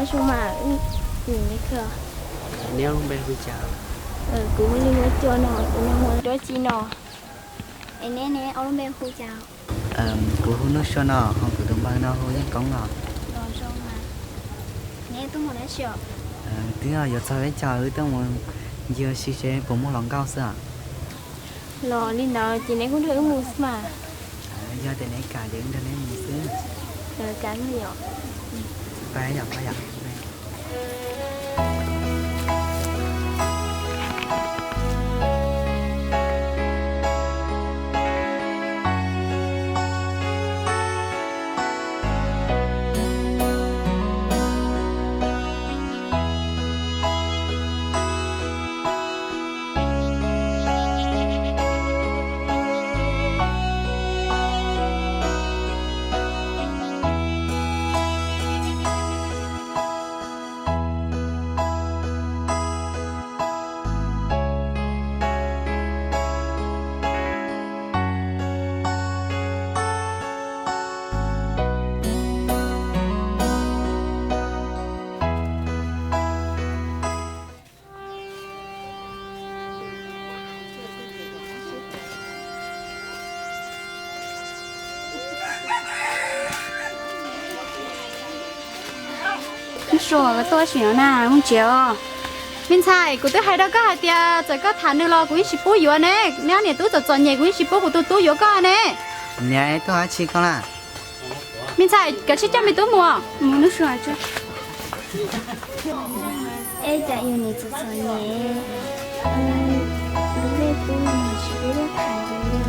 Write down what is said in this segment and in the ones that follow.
Zoo mas, neb lub npe hu cas? Kuv hu li Huab Cua no, kuv nyob Huab Cua no. Es neb ne, ob lub npe hu cas? Kuv hu Nuj Sua no, ho kuv tus npawg no hu Yeej Koob no. Neb tuaj mus dab tsi os? Twb yuav txog peb caug wb tuaj mus ncig ua si seb puas muaj hluas nkauj xwb os. Los li ntawd ces neb kuj nrog wb mus xwb mas. Yog tias neb kam ces wb nrog neb mus xwb. Kam yom. Sua, koj tuaj ua tsi no na, mus tsev os. Me ntxhais, kuv twb hais rau koj hais tias txawm koj tham nws los kuv yeej tsis pub yuav ne. Neb ob niam tub txom txom nyem kuv yeej tsis pub kuv tus tub yuav koj ne. Niam, tuaj ua tsi koj na? Me ntxhais, kav tsij coj me tub mus. Mus, Nuj Sua. Es cas yog nws txom txom nyem, lub npe tub no tsis pub tham li.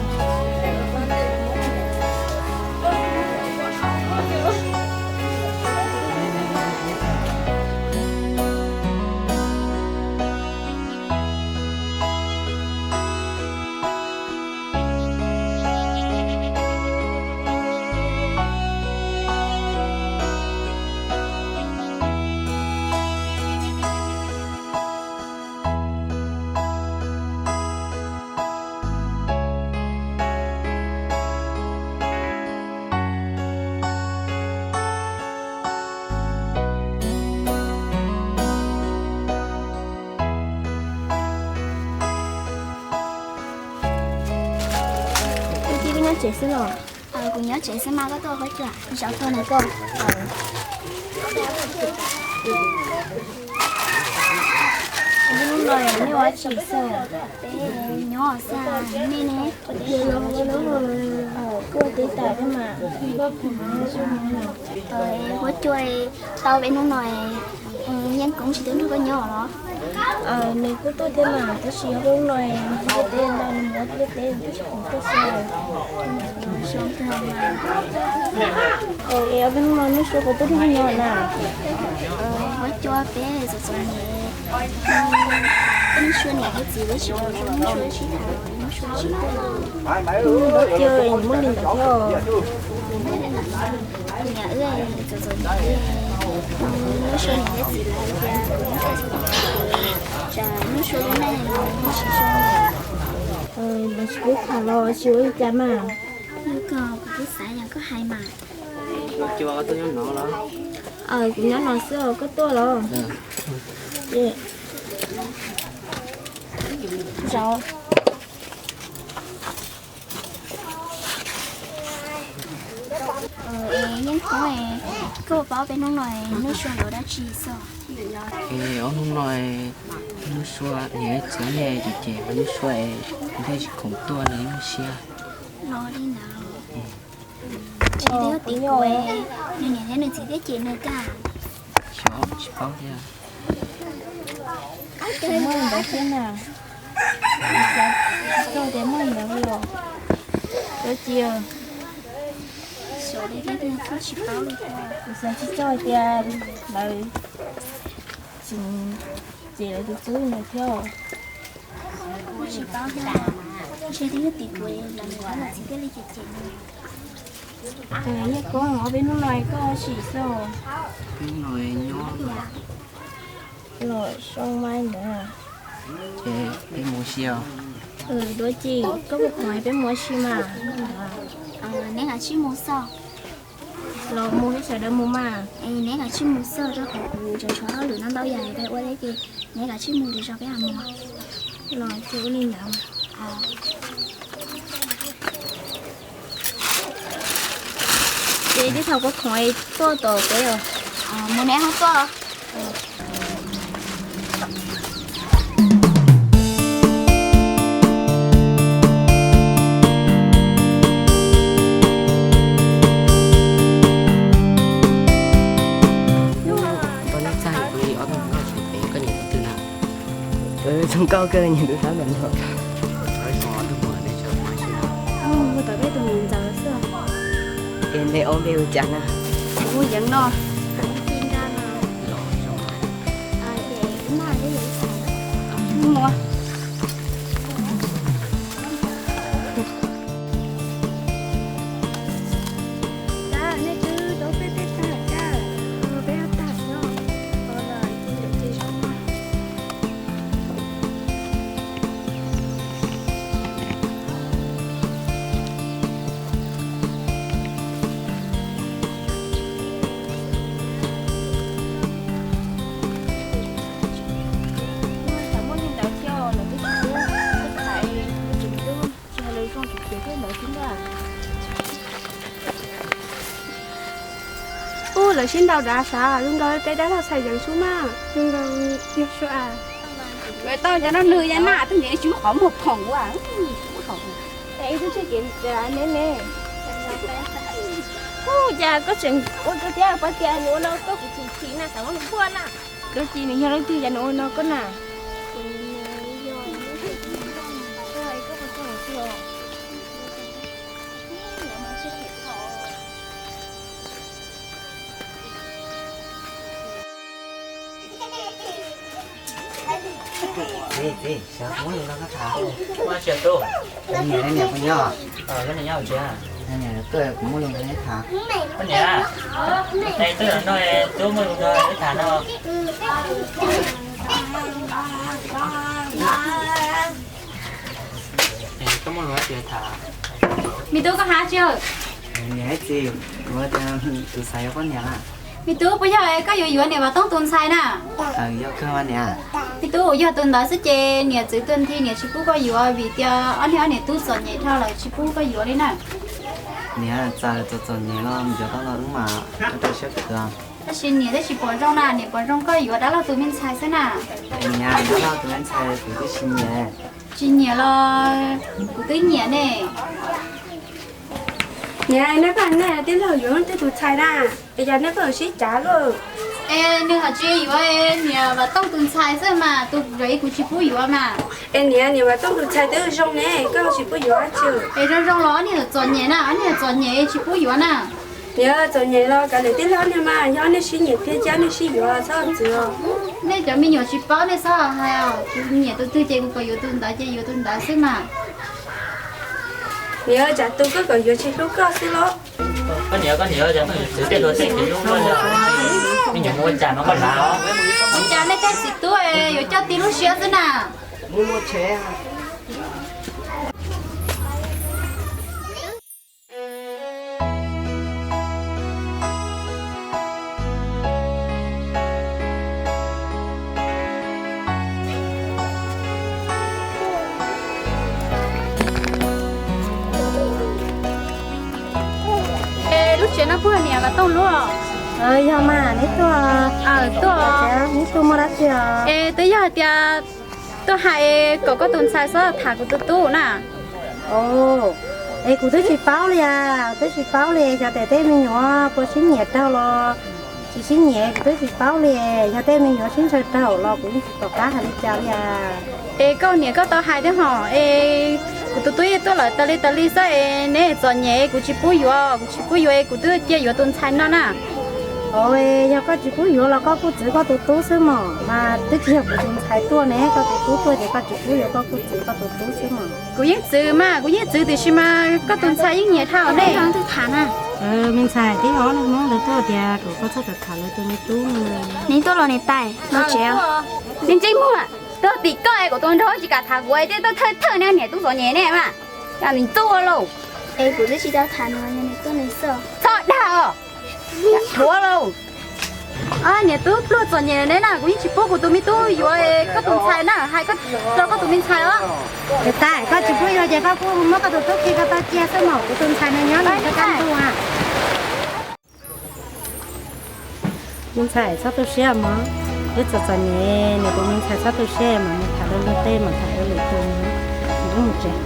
Ua cas koj nyob tsev xwb los? Kuv nyob tsev xwb mas, koj tuaj ua cas? Zaum tag no koj. Hnub no nej ua dab tsi xwb? Peb nyob xwb, nej ne? Kuv ua teb tas thiab mas. Huab Cua, tau peb hnub no Yeej Koob tsis tuaj nrog koj nyob los? Nws kuj tuaj thiab mas, tab sis ob peb hnub no nws ua liaj teb ntau, nws mus ua liaj teb nws twb tsis khoom tuaj xwb. Ob peb hnub no Nuj Sua puas tuaj nrog koj nyob na? Huab Cua, peb txom txom nyem, peb Nuj Sua niam thiab txiv peb tsis pom zoo Nuj Sua sib tham, Nuj Sua tsis tuaj. Huab Cua, muaj li ntawd thiab. Niam, wb txom txom nyem, Nuj Sua niam thiab txiv lawv tias kuv txom txom nyem, tsam Nuj Sua lub neej tsis zoo. Lawv tsis pub tham los tsis ua li cas mas. Hnub ko kuv twb xav yam koj hais mas. Kuv nyob no xwb os, koj tuaj los? Zaum. Yeej Koob, koj puas paub peb hnub no Nuj Sua yuav dab tsi xwb? Es ob hnub no Nuj Sua niam txiv nej ces ces Nuj Sua es nws twb tsis khoom tuaj, nws nyuaj siab. Los li ntawd, tsis yog tim kuv, nws niam thiab nws txiv thiaj cem nws kag. Xyov, tsis paub thiab. Tsis muaj li ntawd thiab na. Kuv xav tsis txog tias muaj li ntawd li os. Dab tsi? Xyov li thiab, kuv tsis paub li. Kuv xav tsis txog tias lawv tsis cem lawv tus tub ntawd thiab. Kuv tsis paub thiab, ntshe twb yog tim kuv, lawv niam lawv txiv thiaj li cem cem nws. Yeej Koob, ob peb hnub no koj ua si xwb? Peb hnub no nyob los zoo mas ntawd. Ces peb mus ua si os. Dab tsi, koj puas khoom peb mus ua si mas? Neb kav tsij mus xwb. Los mus thiab sawv daws mus mas. Es neb kav tsij mus xwb, rau qhov kuv tseem tshuav hauj lwm no ntau yam, peb ua thiab ces neb kav tsij mus, lwm zaus peb mam mus. Los ces ua li ntawd mas. Ces tej thaum koj khoom es tuaj tom peb os. Mus neb ho tuaj. Koj nyob txaj, kuv li ob tug nkauj tseem pem, koj nyiam tus twg na? Zoo nkauj kawg, nyiam tus sab ntawm no. Mus tom peb tus niam ntxawm xwb. Es neb ob npe hu cas na? Kuv hu Yeev no. Ub, lawv sib ntaus dav sav, zoo nkaus peb dab laug Xais Yeev sub mas. Zoo nkaus yog sua. Tau cov no nws ya na, tus niam tsis muaj qhov muag phoom ua. Ub, cas koj tseem ua rau thiab, pab tias nws ua no koj kuv tseem chim na, xav muab nws puag na. Lub ci nws yog leej twg cas nws ua no koj na? Txiv, txiv, sawv kuv muab lus nrog koj tham. Niam, niam puas nyob? Niam, kuv muaj lus nrog neb tham. Koj niam, twb no, twb muaj lus nrog neb tham no. Koj muaj lus dab tsi tham? Me tub, koj hais tsi? Niam, txiv, kuv tias tus ntxhais yog koj niam na. Me tub, puas yog koj yuav yuav niam Vam Tooj tus ntxhais na? Yog kawg mas niam. Me tub, yog tus ntawd xwb ces niam txwv tuag nthi niam tsis pub koj yuav vim tias ob niag ob niam tub txom nyem dhau lawm tsis pub koj yuav li na. Niam, txawm txom txom nyem los mus yuav tau los wb mam rau siab khwv. Tab sis niam twb tsis pom zoo na, niam pom zoo koj yuav dab laug tus me ntxhais xwb na. Niam, dab laug tus me ntxhais kuv twb tsis nyiam. Tsis nyiam los kuv twb nyiam ne. Niam, nej pab nej tij laug yuav twg tus ntxhais na, es yog nej pab sib cav lauj. Es nws hais tsis yuav niam Vam Tooj tus ntxhais xwb mas, tus zam ib kuv tsis pub yuav mas. Es niam, niam Vam Tooj tus ntxhais twb zoo ne, koj tsis pub yuav dab tsi? Es zoo zoo los ob niag txom nyem na, ob niag txom nyem tsis pub yuav na. Niam, txom nyem los kav liam tij laug niag mas, yog nej sib nyiam tiag ces nej sib yuav txhob txwv os. Nej cov me nyuam tsis paub nej txhob hais os, kuv nyiam tus twg ces kuv kom yuav tus ntawd ces yuav tus ntawd xwb mas. Niam, tsam tus koj kom yuav tsis hlub koj xwb los? Koj niam, koj niam, yog koj niam txwv tej luag tej kev hlub koj, me nyuam mus ua cas mas koj lav os. Ua cas nej tej txiv tub yuav coj tib lub siab xwb na. Es lub tsev no puag niam Vam Tooj lub? Yog mas, neb tuaj, neb tuaj muaj dab tsi os? Es twb yog hais tias tuaj hais kom koj tus ntxhais txhob tham kuv tus tub na. Es kuv twb tsis paub li as, twb tsis paub li, xyov tias tej me nyuam puas sib nyiam raug los tsis sib nyiam, kuv twb tsis paub li. Yog tej me nyuam sib ntshaw raug los kuv yeej tsis pom qab hais li cas li as. Es koj niam koj tau hais thiab hos, es kuv tus tub yeej tuaj lawm tas li tas li xwb es neb txom nyem kuv tsis pub yuav, kuv tsis pub yuav es kuv twb cia yuav tus ntxhais no na. Os, yog koj tsis pub yuav los koj kuj txwv koj tus tub xwb mos, mas twb tsis yog kuv tus ntxhais tuaj ne, koj tus tub tuaj ces koj tsis pub yuav koj kuj txwv koj tus tub xwb mos. Kuv yeej txwv mas, kuv yeej txwv tiam sis mas koj tus ntxhais yeej nyiam dhau ne. Me ntxhais, twb yog ob niag Hmoob ntawd tuaj tias kom koj txhob tham lawv tus me tub. Neb tuaj los niam tais, los tsev. Neb ntsej muag, tuaj tim koj es kom tus nraug tsis kam tham kuv es tej tuaj thawj thawj neb niam tub txom nyem ne mas. Yog nws txuj lauj. Es kuv twb tsis tau tham nws, yog nws tuaj nws xwb. Txhob dag os. Ua lauj, niam tub pluag txom nyem ne na, kuv yeej tsis pub kuv tus me tub yuav koj tus ntxhais na, hais koj rau koj tus me ntxhais os. Tais, koj tsis pub yuav ces koj kuj muab koj tus tub khi koj tau cia xwb mas, kuv tus ntxhais no nyob li koj kaj ntug. Me ntxhais txhob tu siab mog, wb txom txom nyem, nws tus me ntxhais txhob tu siab mas mus tham luag tej mas tham ua lwm tus, wb mus tsev.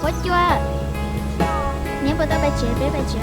Huab cua, neb puas tau pais tsev, peb pais tsev.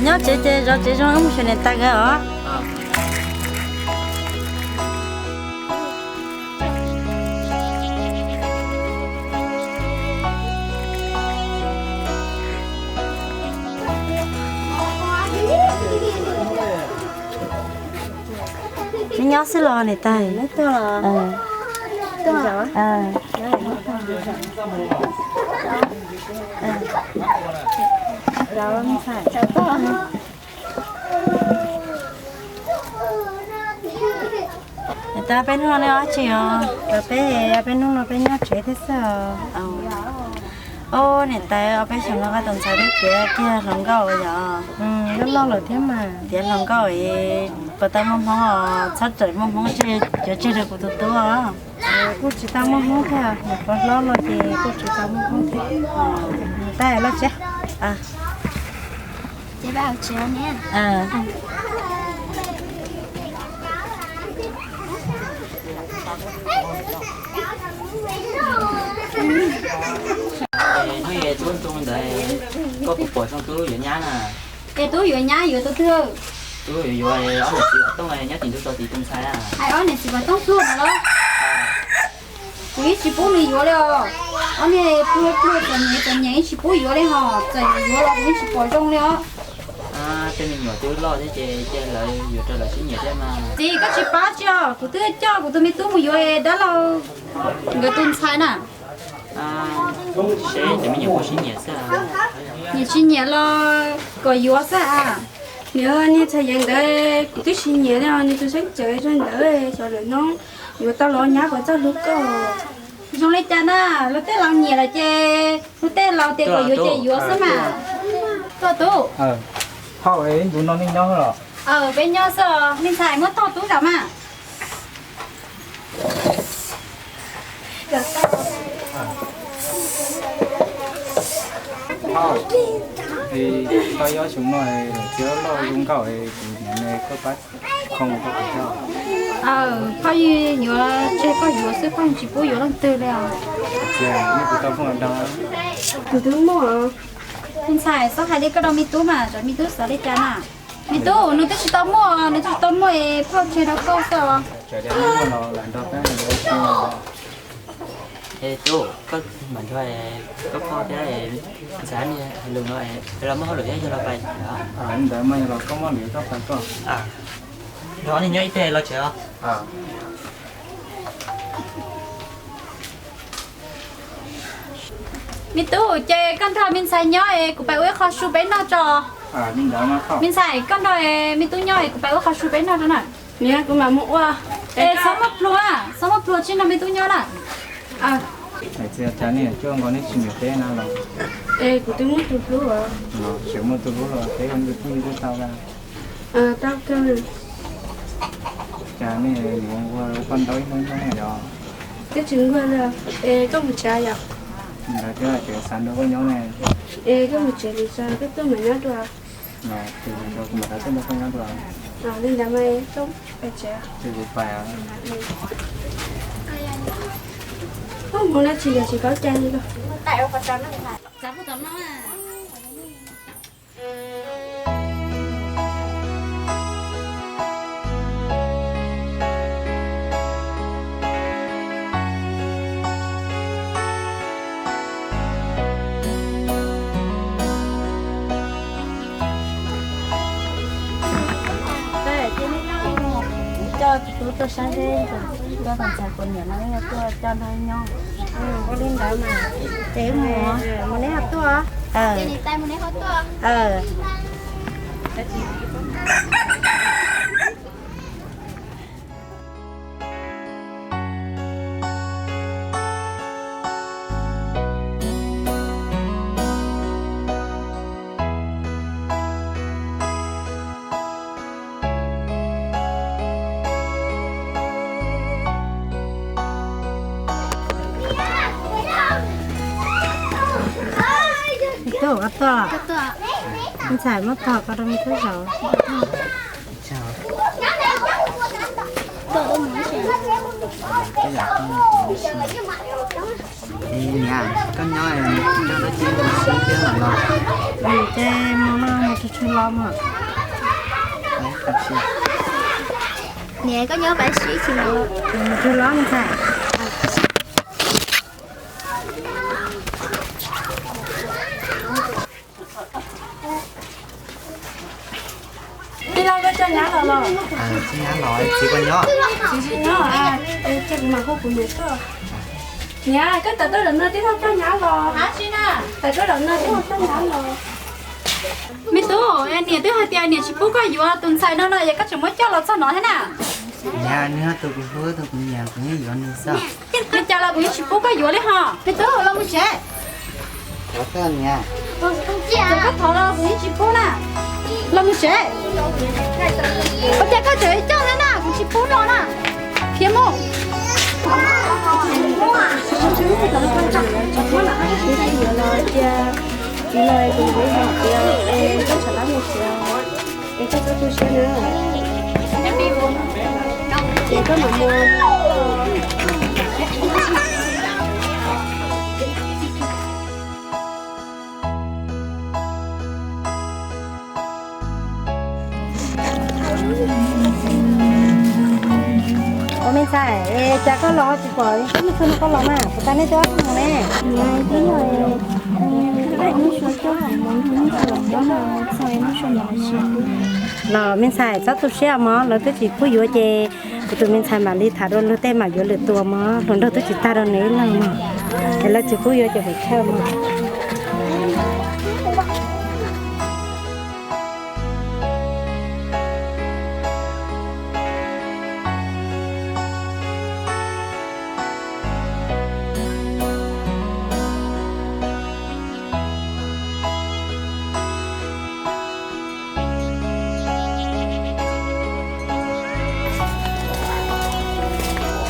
Nyob tsev ces zov tsev zoo, mus xyuas niam tais nkawd os. Neb nyob xwb los niam tais? Niam tais, peb hnub no neb ua dab tsi os? Peb, peb hnub no peb nyob tsev thiab xwb os. Os, niam tais, peb xyoo no koj tus ntxhais twb tiav kiag hluas nkauj yom? Loj loj lawm thiab mas. Tiav hluas nkauj es puas tau muaj hmoob os? Txhob txawm muaj hmoob tseg, yuav tseg rau kuv tus tub os. Kuj tsis tau muaj hmoob thiab, nyuam qhuav hlob los ces kuj tsis tau muaj hmoob thiab. Mus tais los tsev. Hnub es tub ntu ntawd koj puas pom zoo tub yuav nyab na? Es tub yuav nyab yuav tus twg? Tub yuav yuav ob niam txiv Vam Tooj nyob tim ntug tog tim tus ntxhais. Hais ob niam txiv Vam Tooj tuag no los? Kuv yeej tsis pub nws yuav li os. Ob niag pluag pluag txom nyem txom nyem yeej tsis pub yuav li hos, txawm yuav los kuv yeej tsis pom zoo li os. Tej me nyuam twb loj thiab ces cia lawv yuav rau lawv sib nyiam thiab mas. Txiv, koj tsis pab tsi os, kuv twb coj kuv tus me tub mus yuav dab laug nkawd tus ntxhais na. Seb cov me nyuam puas sib nyiam xwb. Nyiam tsis nyiam los kom yuav xwb a. Nws niag ntxhais Yeev ntawd kuv twb tsis nyiam li os, nws tus xeeb ceem zog ntawd xyov lwm hnub yuav tau los nyab puas txawj hlub koj. Zoo li cas na, luag tej laus nyiam lawm ces luag tej laus tias kom yuav ces yuav xwb mas. Koj tub. Hauj, ib ntus no nej nyob los? Peb nyob xwb os, me ntxhais muab thauj tub zam mas. Hauj, koj yob xyoo no txiv loj zoo nkauj, kuv niam koj pab khoo koj puas tau? Phauj yeej yuav tseg koj yuav xwb, phauj tsis pub yuav leej twg li os. Tus twg muaj? Tus ntxhais, txhob hais li koj rau me tub mas, tsam me tub xav li cas na. Me tub, nws twb tsis tau muaj, nws twb tsis tau muaj es phauj tseg rau koj xwb os. Tub, koj mam nrog koj phob thiab ntxhais niag hais lus no, los muab hauj lwm thiab yog los pais. Li ntawd mas yog los koj muab lwm koj pais koj. Nrog niag nyob ib teg los tsev os. Me tub, ces koj nrog me ntxhais nyob es kuv pais ua ib qho su peb noj tso. Me ntxhais, koj nrog me tub nyob es kuv pais ua qho su peb noj tso na. Niam, kuv mam mus ua. Es txhob muaj pluag, txhob muaj pluag, tsis nrog me tub nyob na. Hais txog cas nej cuaj nkaus nej tsis nyiam peb na los? Es kuv twb muaj tus hlub os. Tseem muaj tus hlub los peb ua ntu tij kuj tau na. Tau kawg. Cas nej yuav ua poj ntaub ib hnub ib hnub na yom? Twb tsis nquag li, es koj mus tsev yom? Ntawd thiab tseem xav nrog koj nyob ne. Es koj mus tsev lwm zaus koj tuaj mam nyob dua. Tus nrog kuv mam rov tuaj nrog koj nyob dua. Li ntawd mas koj pais tsev. Ces kuv pais. Koj mus no tsis yog tsis paub cai li los. Coj tus tub tuaj saib seb, coj tus ntxhais kuv niam no tuaj coj nrog nyob. Ua li ntawd mas, ces mus, mus neb ho tuaj. Me tub, koj tuaj. Me ntxhais muab tog ko rau me tub zaum. Niam, koj nyob coj dab tsi mus xwb thiab los? Ces mus no mus tsuag tsuag los mas. Niam, koj nyob pab sib tsis mus los? Mus tsuag los ntxhais. Tij laug, koj coj nyab los los? Coj nyab los, txiv koj nyob? Txiv tsis nyob, ces kuv mam hu kuv niam tuaj. Niam, koj tawm tuaj zaum no tij laug coj nyab los. Tawm tuaj zaum no tij laug coj nyab los. Me tub, niam twb hais tias niam tsis pub koj yuav tus ntxhais no no, yog koj tseem muab coj los txog no thiab na. Niam, nws yog tus kuv hlub tus kuv nyiam, kuv yeej yuav nws xwb. Li cas los kuv yeej tsis pub koj yuav li ho. Me tub, los mus tsev. Koj thov los kuv yeej tsis pub na. Los mus tsev. Ua cas koj tseem coj na na, kuv tsis pub los na. Khiav mus. Txiv los kuv kuv hais tias es koj tseem lam mus tsev, es koj txhob tu siab na. Ces koj mam mus. Ua me ntxhais, es cas koj los tsis pom koj mus txog no koj los mas, puas tas nej twb ob tug mus ne? Los me ntxhais txhob tu siab mog, lawv twb tsis pub yuav ces kuv tus me ntxhais mam li tham dua luag tej mam yuav lwm tus mog, hluas nraug twb tsis tag rau nws ib leeg mog. Es lawv tsis pub yuav ces pum tshaj mog.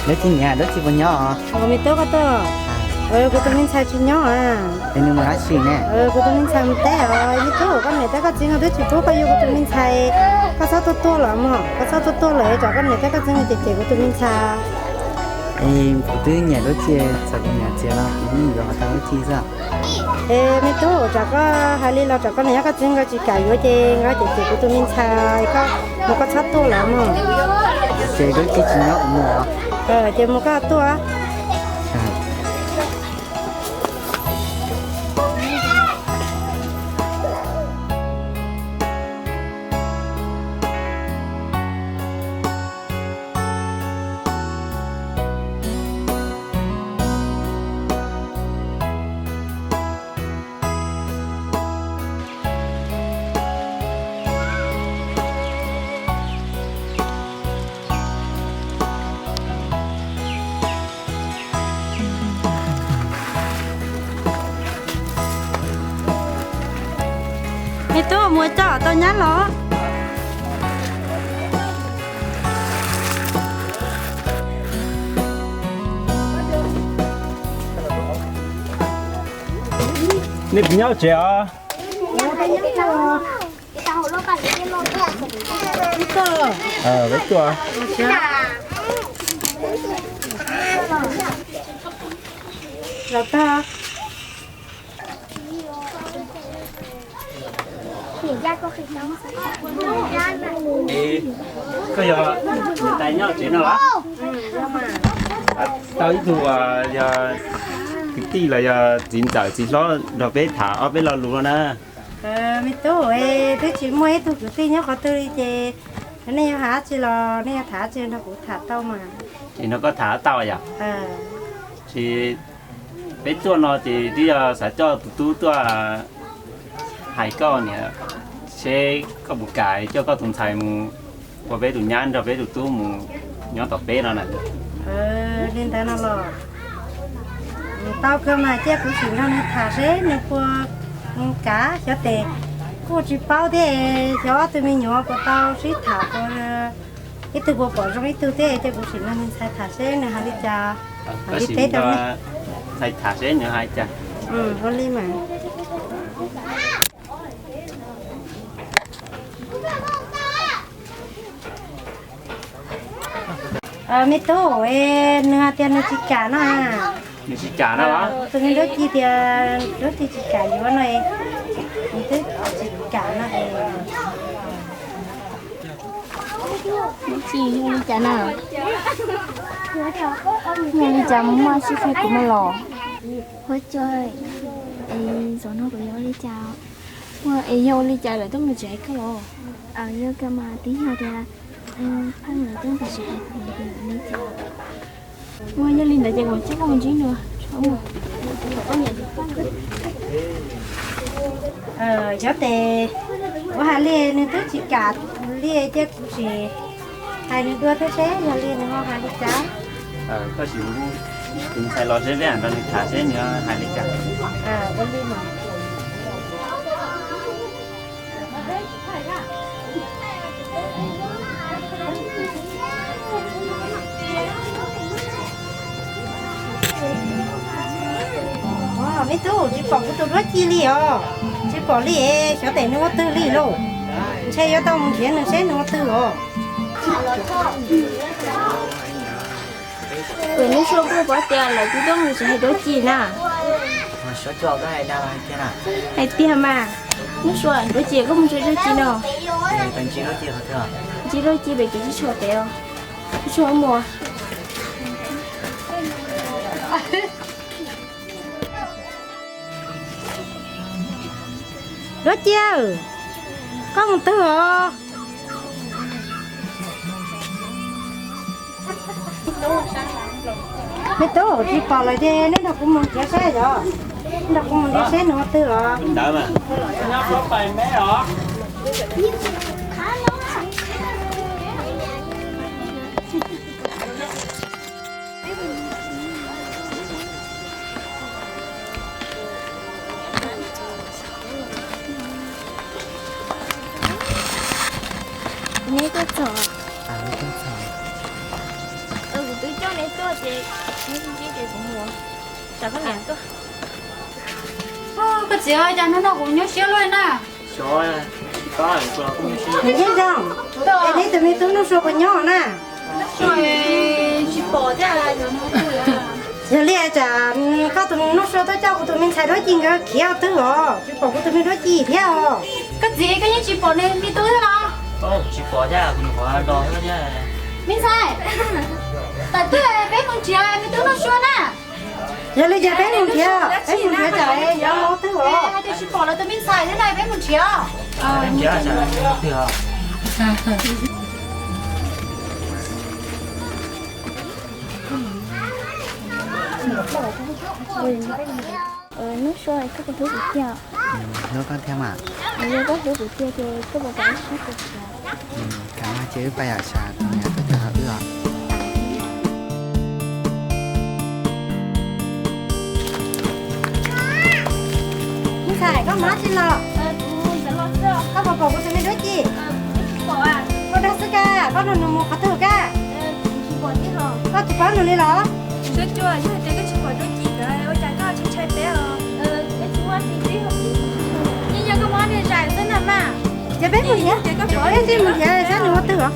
Dab tsi niam, dab tsi puas nyob os? Me tub koj tuaj. Kuv tus me ntxhais tsis nyob. Es nws mus dab tsi ne? Kuv tus me ntxhais mus teb os. Me tub, koj niam thiab koj txiv nkawd twb tsis pub koj yuav kuv tus me ntxhais. Koj txhob tuaj tuaj lawm mog, koj txhob tuaj tuaj lawm tsam koj niam thiab koj txiv nkawd cem cem kuv tus me ntxhais. Es kuv twb nyiam dab tsi, txawm kuv nyiam txiv los kuv yeej yuav kom tau dab tsi xwb. Es me tub, tsam koj hais li los tsam koj niam thiab koj txiv nkawd tsis kam yuav ces nkawd cem cem kuv tus me ntxhais, koj mus koj txhob tuaj lawm mog. Ces dab tsi tsis nyob kuv mus. Ces mus koj tuaj. Me tub, mus coj tau nyab los. Nej puas nyob tsev os? Peb tuaj. Los tag. Koj yog niam tais nyob tsev no los? Tau ib tug yog kwv tij los yog txiv ntxawm txiv hlob nrog peb tham ob peb lo lus no na. Me tub, twb tsis muaj ib tug kwv tij nyob qhov twg li ces nej yuav hais dab tsi los nej yuav tham dab tsi nrog kuv tham tau mas. Ces nrog koj tham tau yom? Ces peb tuaj no ces twb yog xav coj tus tub tuaj hais koj niam seb koj puas kam coj koj tus ntxhais mus ua peb tus nyab nrog peb tus tub mus nyob tom peb no na. Li ntawd no los tau kawg mas, cia kuv sim nrog nws tham seb nws puas kam. Xyov tes kuj tsis paub thiab, xyov ob tug me nyuam puas tau sib tham, ib tug puas pom zoo ib tug thiab, cia kuv sim nrog nws ntxhais tham seb nws hais li cas. Ntxhais tham seb nws hais cas. Ua li mas. Me tub, nws hais tias nws tsis kam no. Nws tsis kam no los? Tus me Duab Ci tias Duab Ci tsis kam yuav no, nws twb tsis kam no. Duab Ci yog li cas na? Yog li cas muaj sib qhia kuv muaj los? Huab cua, es zaum no kuv yuav ua li cas? Es yog ua li cas lawv tuaj mus tsis hais koj los? Yog kawg mas, twb yog tias pheej lawv tuaj mus tsis hais kuv li cas. Ua yog li ntawd ces kuv coj koj mus ntsib nws. Xyov tes kuv hais li nws twb tsis kam li, cia kuv sim hais nws dua thiab seb yog li nws ho hais li cas. Koj sim hu tus ntxhais los seb peb nrog nws tham seb nws hais li cas. Ua li mas. Me tub, tsis pom kuv tus Duab Ci li os. Tsis pom li, xyov tes nws ua twg li lauj. Ntshe yuav tau mus nrhiav nws seb nws ua twg os. Kuv Nuj Sua kuj paub tias lawv twb tuaj mus tsis hais Duab Ci na. Hais tiag mas, Nuj Sua, Duab Ci koj mus ntsib Duab Ci no. Ntsib Duab Ci pem kev tsis tshua tes os. Tsis tshua muaj. Duab Ci, koj mus twg os? Me tub, tsis pom lawm ces nej nrog kuv mus nrhiav seb yog, nrog kuv mus nrhiav seb nws ua twg os. Neb tuaj txog. Kuv twb coj neb tuaj ces neb ntsib ces kuv mus. Tsam koj niam tuaj. Koj txiv, cas hnub no kuv nyuaj siab luaj na. Neb zoo, es neb tus me tub Nuj Sua puas nyob na? Yog li cas koj tus Nuj Sua tuaj coj kuv tus me ntxhais Duab Ci nkawd khiav twg os? Tsis pom kuv tus me Duab Ci thiab os. Koj txiv, koj yeej tsis pom neb me tub thiab los? Me ntxhais, tam twg peb mus nrhiav me tub Nuj Sua na? Yog li ces peb mus nrhiav, peb mus nrhiav tsam yuav ua twg os. Hais tias tsis pom lawv tus me ntxhais thiab na, peb mus nrhiav. Nuj Sua, koj puas hlub kuv tiag? Hlub koj thiab mas. Yog koj hlub kuv tiag ces koj puas kam wb sib pom? Kam mas, ces wb pab yam sas tus niam tuaj coj wb os. Me ntxhais, koj mus dab tsi los? Pom kuv tus me duab ci? Koj dag xwb kag, koj nug nws mus qhov twg kag? Koj tsis paub nws li los? Ces peb mus nrhiav, peb mus nrhiav saib nws ua twg os.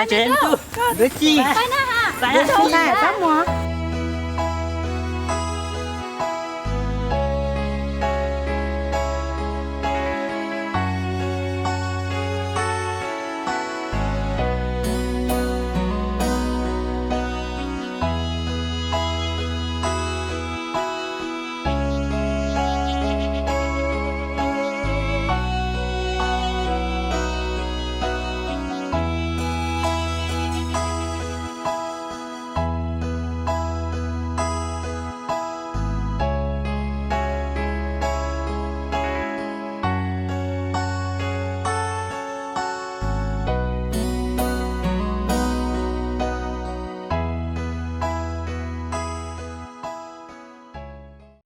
Tsev ntuj, duab ci, duab ci, pab mus.